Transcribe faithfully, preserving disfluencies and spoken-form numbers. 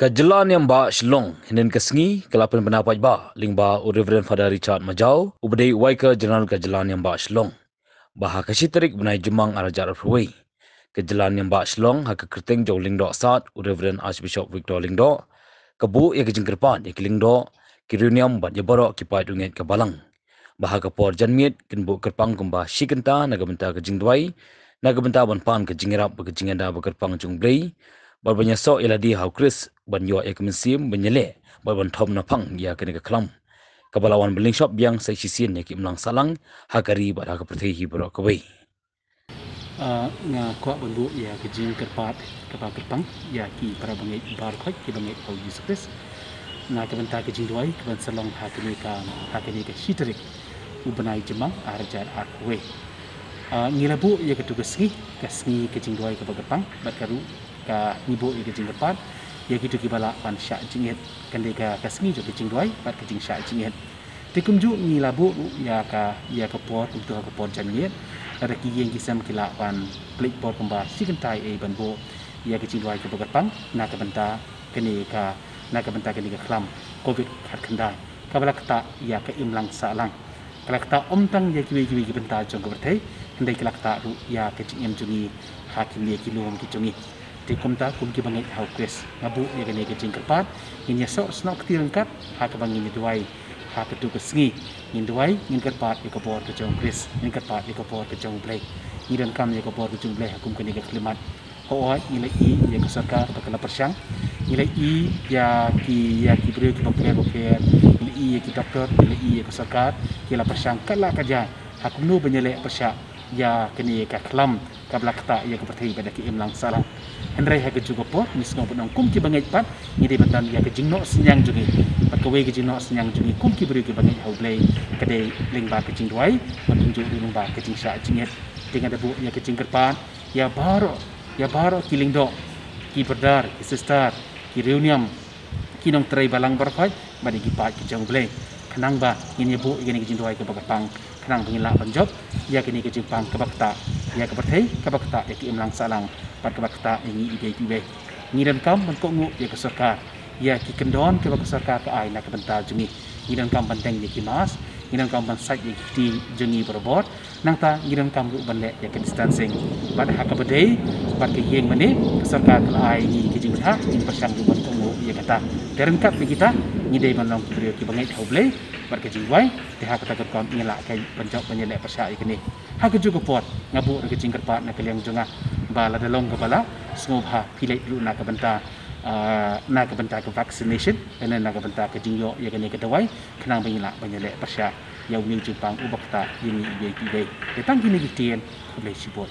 Ka jylla niam ba Shillong, hynnin ka sngi, ka la pynbna paidbah lyngba u Reverend Father Richard Majaw, uba dei u Vicar General ka jylla niam ba Shillong, ba ha ka shi tarik bnai Jymmang arhajar arphew wei, ka jylla niam ba Shillong ha ka kyrteng jong u Lyngdoh Sad, u Reverend Archbishop Victor Lyngdoh, ka buh ïa ka jingkyrpad ïa ki lyngdoh, ki riewniam bad ïa baroh ki paid riewngeit ka balang, ba ha ka por janmiet kin buh kyrpang kumba shi kynta na ka bynta ka jingduwai, na ka bynta ban pan ka jingïarap bad ka jingïada ba kyrpang jong u Blei, bad ban ïasoh ïa lade ha u Khrist, ban ïoh ïa ka mynsiem ban ïaleh bad ban thom naphang ïa kane ka khlam, kaba la wan ban lyngshop biang sa shisien ïa ki imlang sahlang ha ka ri bad ha ka pyrthei hi baroh kawei. Ah, nga kwah ban buh ïa ka jingkyrpad kaba kyrpang ïa ki para bangeit baroh kiba ngeit ha u Jisu Khrist, na ka bynta ka jingduwai kaban sa long ha kane ka, ha kane ka shi tarik u bnai Jymmang arhajar arphew wei. Ah, ngi la buh ïa katu ka sngi, ka sngi ka jingduwai kaba kyrpang, bad ka ruh ka ngi buh ïa ka jingkyrpad ïa kito kiba lah ban shah jingit, kan dei ka, ka sngi jong ka jingduwai bad ka jingshah jingit. Te kumjuh ngi la buh ruh ïa ka, ïa ka por, kumta ka por janmiet, lada ki ïing ki sem ki lah ban pynleit por kumba shi kynta ei ban buh ïa ka jingduwai kaba kyrpang na ka bynta kane ka, na ka bynta kane ka khlam covid khatkhyndai, kaba la ktah ïa ka imlang sahlang. Ka la ktah ym tang ïa kiwei kiwei ki bynta jong ka pyrthei, hynrei ka la ktah ruh ïa ka jingim jong ngi ha kine ki lum ki jong ngi. Te kumta, kum kiba ngeit ha u Khrist, nga buh ïa kane ka jingkyrpad, ngin ïasoh snoh kti ryngkat ha kaba ngin ïaduwai ha katu ka sngi. Ngin duwai, ngin kyrpad ïa ka bor ka jong u Khrist, ngin kyrpad ïa ka bor ka jong u Blei. Ngi donkam ïa ka bor ka jong u Blei ha kum kane ka khyllipmat. Hooid, ngi la ïohi ïa ka sorkar ba ka la pyrshang. Ngi la ïohi ïa ki, ïa ki briew kiba pher ba pher. Ngi la ïohi ïa ki doktor, ngi la ïohi ïa ka sorkar, ki la pyrshang kat la ka jai ha kumno ban ïaleh pyrshah ïa kane ka khlam kaba la ktah ïa ka pyrthei bad ïa ka imlang sahlang. Hynrei ha kajuh ka por, ngi sngew ban ong kum kiba ngeit pat, ngi dei ban don ïa ka jingnoh synñiang jong ngi. Bad kawei ka jingnoh synñiang jong ngi kum ki briew kiba ngeit ha u Blei, ka dei lyngba ka jingduwai, bad kumjuh ruh lyngba ka jingshah jingit. Te nga da buh ïa ka jingkyrpad ïa baroh, ïa baroh ki lyngdoh, ki brother, ki sister, ki riewniam, ki nongtrei balang baroh, bad ïa ki paid ki jong u Blei, khnang ba ngin ïa buh ïa kane ka jingduwai kaba kyrpang, khnang ba ngin lah ban jop ïa kane ka jingpang kaba ktah ïa ka pyrthei, kaba ktah ïa ka imlang sahlang, bad kaba ktah ïa ngi iwei pa iwei. Ngi donkam ban kohnguh ïa ka sorkar ïa ki kyndon kiba ka sorkar ka ai na ka bynta jong ngi. Ngi donkam ban deng ïa ki mask, ngi donkam ban sait ïa ki kti jong ngi barabor. Nangta ngi donkam ruh ban leh ïa ka distancing. Bad ha kaba dei bad ka ïing mane, ka sorkar ka la ai ngi ka jingbthah, ngin pyrshang ruh ban kohnguh ïa kata. Te ryngkat bad kita, ngi dei ban long ki briew kiba ngeit ha u Blei bad ka jingduwai. Te ha kata ka rukom ngi lah ban jop ban ïaleh pyrshah ïa kane. Ha kajuh ka por, nga buh ruh ka jingkyrpad na ka liang jong nga ba lada long kaba lah, sngewbha phi leit ruh na ka bynta, ah, na ka bynta ka vaccination, lane na ka bynta ka jingïoh ïa kane ka dawai, khnang ba ngin lah ban ïaleh pyrshah ïa une u jingpang uba ktah ïa ngi iwei pa iwei. Te tang kine ki ktien, khublei shibun.